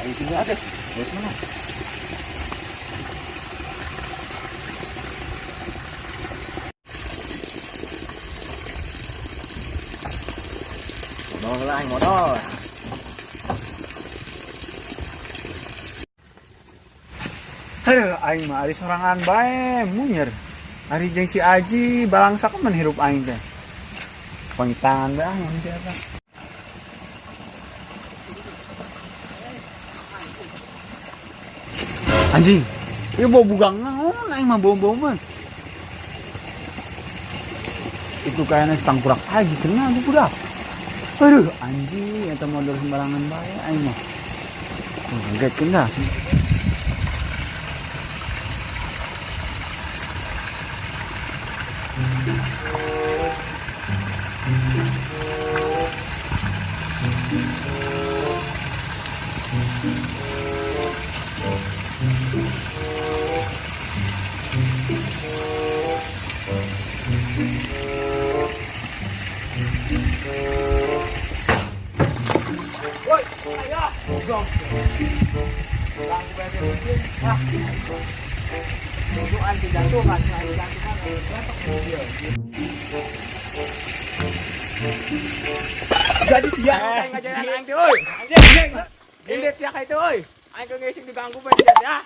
Ayo sini ada. Dari mana? Modal lah, modal. Aduh, aing mah ari sorangan bae munyer. Ari jeung si Aji balangsak men hirup aing teh. Pangitangan bae ah mun teh eta. Anjing, ieu bau bugang naon aing mah bau-bau mah. Itu kayaknya si tangkurak Aji kena aku budak. Aduh, anjing, eta modal sembarangan bae aing mah. Oh, kaget kena. Jadi sia aing ngajaran aing teh euy. Anjing. Indet sia ka itu euy. Aing keur ngising diganggu bae sia teh ah.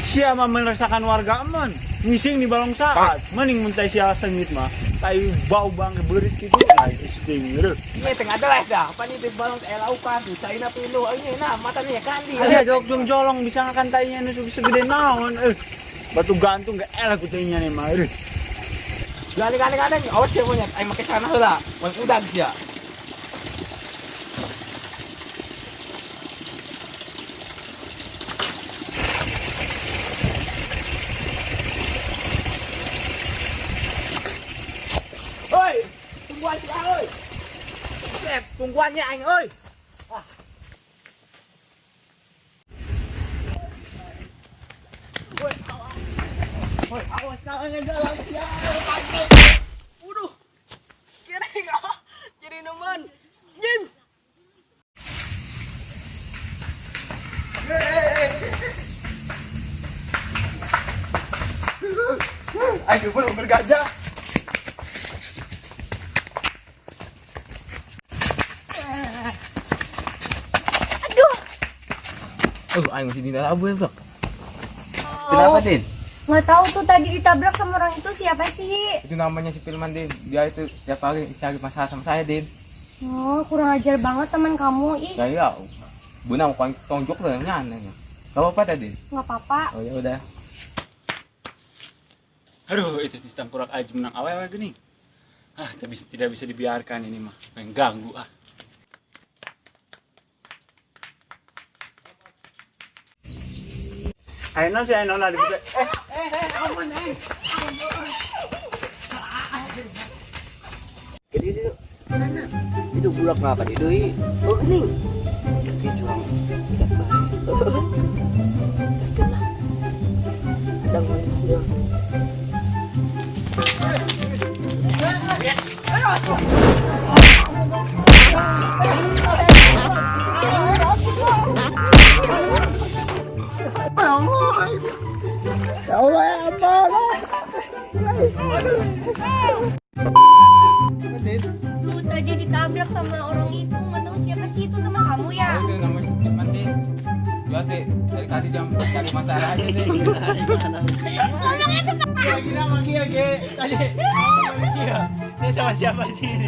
Sia mah meresahkan warga aman. Ngising di balong saat. Mending mun teh sia sengit mah. Tai bau bang beurit kitu. Nah, sting gitu. Iya tengah adalah dah. Apa nih di balong teh laukan tuh caina pilu ini nah mata nih kandi. Sia jok jong jolong bisa ngakan tainya nu segede naon eh. Batu gantung gak elah ku tainya nih mah. Aduh. Gale gale gale awas sia monyet aing make sana heula. Mun udag sia. Oi, tungguan sia oi. Set, tungguannya aing oi. Woi, awas tangan jalan sia. Waduh. Kiri ah. Kiri nemen. Jim. Aing belum bergajah. Aduh. Oh, aing masih di dalam abu ya, Bro. Kenapa, Din? Nggak tahu tuh tadi ditabrak sama orang itu siapa sih? Itu namanya si Pilman, Din. Dia itu tiap hari cari masalah sama saya, Din. Oh, kurang ajar banget teman kamu. Ih, Ya iya, Buna mau tonjok tuh yang aneh. Gak apa-apa tadi. nggak apa-apa. Oh ya udah. Aduh, itu si tangkurak Aji menang awewe gini. Ah, tapi tidak bisa dibiarkan ini mah. Mengganggu ah. Ayo sih, ayo lah dibuka. Ampun, eh. Jadi itu mana? Itu budak ngapa di deui? Oh, geuning. Ki curang ikat bae. Gaskeun lah. Adang we dia. Ya Allah, ya ampun. Tuh tadi ditabrak sama orang itu. Nggak tahu siapa sih itu teman kamu ya? Oh, itu namanya si Pilman, Din. Dia teh dari tadi jam cari masalah aja sih. Lagi nama kia, Ge. Tadi. Dia sama siapa sih?